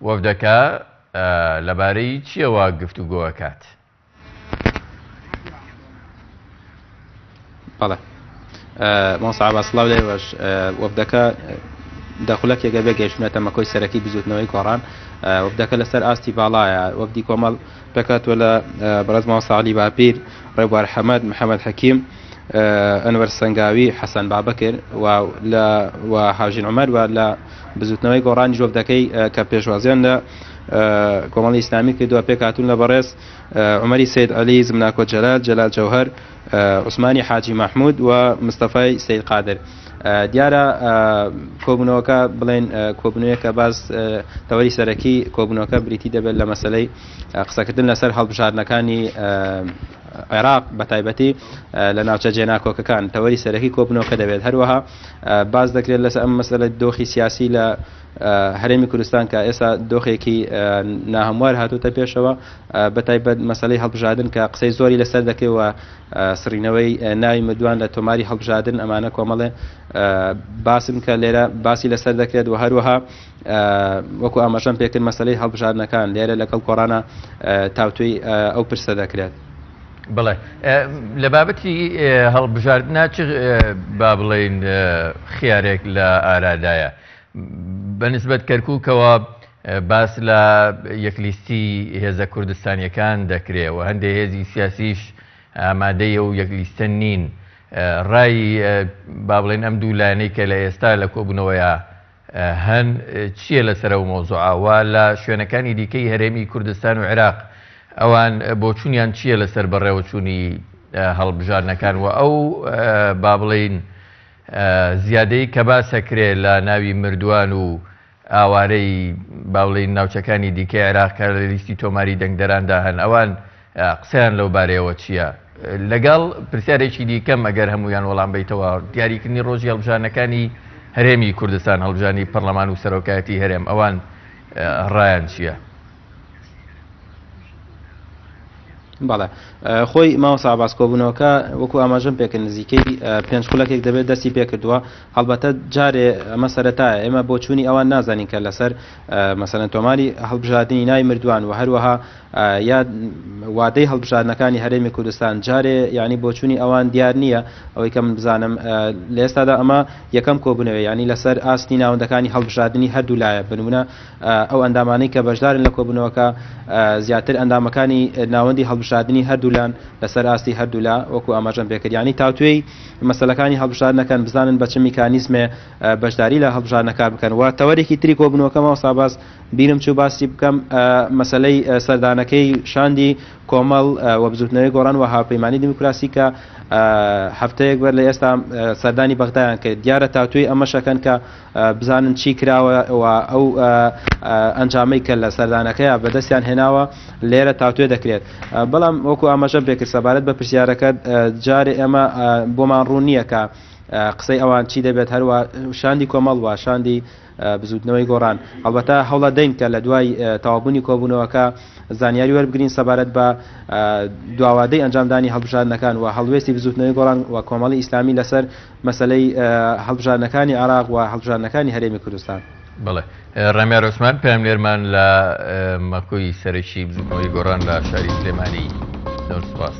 وەفدەکە لەبارەی چییەوە گفتوگۆ ئەکات؟ بەڵێ مامۆستا عەباس سڵاو لە ئێوەش. وەفدەکە دە خولەکێکە بێ گەیشتونەتە مەکۆی سەرەکی بزوتنەوەی گۆڕان. وەفدەکە لەسەر ئاستی باڵایە. وەفدی کۆمەڵ پێکهاتووە لە بەڕێز مامۆستا عەلی باپیر، ڕێبوار حەمەد، محەمەد حەکیم، ئەنوەر سەنگاوی، حەسەن بابەکر و لە و هاژین عومەر و لە بزوتنەوەی گۆڕانیش وەفدەکەی کە پێشوازیان لە کۆمەڵی ئیسلامی کردووە پێکهاتوون لە بەڕێز عومەری سەید عەلی، زمناکۆ جەلال، جەلال جەوهەر، عوسمانی حاجی مەحمود و مستەفای سەید قادر. دیارە کۆبوونەوەکە بڵێن کۆبوونەوەیەکە باس تەوەری سەرەکی کۆبوونەوەکە بریتی دەبێت لە مەسەلەی قسەکردن لەسەر هەڵبژاردنەکانی عێراق بە تایبەتی لە ناوچە جێناکۆکەکان تەوەری سەرەکی کۆبوونەوەکە دەبێت. هەروەها باس دەکرێت لەسەر ئەم مەسەلە دۆخی سیاسی لە هەرێمی کوردستان کە ئێستا دۆخێکی ناهەموار هاتووتە پێشەوە بە تایبەت مەسەلەی هەڵبژاردن کە قسەی زۆری لەسەر دەکرێت و سڕینەوەی ناوی مردووان لە تۆماری هەڵبژاردن ئەمانە کۆمەڵێ باسن کە لێرە باسی لەسەر دەکرێت و هەروەها وەکو ئاماژەم پێکرد مەسەلەی هەڵبژاردنەکان لێرە لەگەڵ گۆڕانە تاوتوێی ئەو پرسە دەکرێت. بەڵێ لە بابەتی هەڵبژاردنا چ با بڵێین خیارێک لە ئارادایە؟ بە نسبەت کەرکووکەوە باس لە یەکلیستی هێزە کوردستانیەکان دەکرێ و هەندێ هێزی سیاسیش ئامادەی ئەو یەکلیستە نین. ڕای با بڵێین ئەم دوو لایەنەی کە لە ئێستا لە کۆبوونەوەیا هەن چییە لەسەر ئەو مەوزوعە و لە شوێنەکانی دیکەی هەرێمی کوردستان و عێراق ئەوان بۆچوونیان چییە لەسەر بەڕێوەچوونی هەڵبژاردنەکان و ئەو با بڵێین زیادەی کە باس ئەکرێ لە ناوی مردووان و ئاوارەی با بڵێین ناوچەکانی دیکەی عێراق کە لە لیستی تۆماری دەنگدەراندا هەن ئەوان قسەیان لەو بارەیەوە چییە؟ لەگەڵ پرسیارێکی دیکەم ئەگەر هەموویان وەڵام بەیتەوە دیاریکردنی ڕۆژی هەڵبژاردنەکانی هەرێمی کوردستان هەڵبژاردنی پەرلەمان و سەرۆکایەتی هەرێم ئەوان ڕایان چییە؟ بەڵێ خۆی مامۆستا عەباس کۆبوونەوەکە وەکو ئاماژەم پێکرد نزیکەی پێنج خولەکێک دەبێت دەستی پێکردووە هەڵبەتە جارێ ئەمە سەرەتایە ئێمە بۆچوونی ئەوان نازانین کە لەسەر مەسەلەن تۆماری هەڵبژاردنی ناوی مردووان و هەروەها یا وادەی هەڵبژاردنەکانی هەرێمی کوردستان جارێ یعنی بۆچوونی ئەوان دیار نییە ئەوەی کە من بزانم لە ئێستادا ئەمە یەکەم کۆبوونەوە یعنی لەسەر ئاستی ناوەندەکانی هەڵبژاردنی هەردوو لایە بنمونە ئەو ئەندامانەی کە بەشدارن لە کۆبوونەوەکە زیاتر ئەندامەکانی ناوەندی هەڵبژاردنی هەردوولان لەسەر ئاستی هەردوولا وەکو ئاماژەم پێکرد یعنی تاوتوێی مەسەلەکانی هەڵبژاردنەکەن بزانن بە چ میکانیزمێ بەشداری لە هەڵبژاردنەکە بکەن و تەوەرێکی تری کۆبوونەوەکە مامۆستا عەباس بیرم چوو باسی بکەم مەسەلەی سەردانەکەی شاندی کۆمەڵ و بزوتنەوەی گۆڕان و هاوپەیمانی دیموکراسی کە هەفتەیەک بەر لە ئێستا سەردانی بەغدایان کرد دیارە تاوتوێی ئەمەشەکەن کە بزانن چی کراوە و ئەو ئەنجامەی کە لە سەردانەکەیا بەدەستیان هێناوە لێرە تاوتوێ دەکرێت بەڵام وەکو ئاماژەم پێکرد سەبارەت بە پرسیارەکەت جارێ ئێمە بۆمان ڕوون نییە کە قسەی ئەوان چی دەبێت هەروە شاندی کۆمەڵ و شاندی بزوتنەوەی گۆڕان هەڵبەتە هەوڵە دەین کە لە دوای تەواوبوونی کۆبوونەوەکە زانیاری وەربگرین سەبارەت بە دواوادەی ئەنجامدانی هەڵبژاردنەکان و هەڵوێستی بزوتنەوەی گۆڕان و کۆمەڵی ئیسلامی لەسەر مەسەلەی هەڵبژاردنەکانی عێراق و هەڵبژاردنەکانی هەرێمی کوردستان. بەڵێ ڕامیار عوسمان پەیامنێرمان لە مەکۆی سەرەکی بزوتنەوەی گۆڕان لە شاری سلێمانی زۆر سوپاس.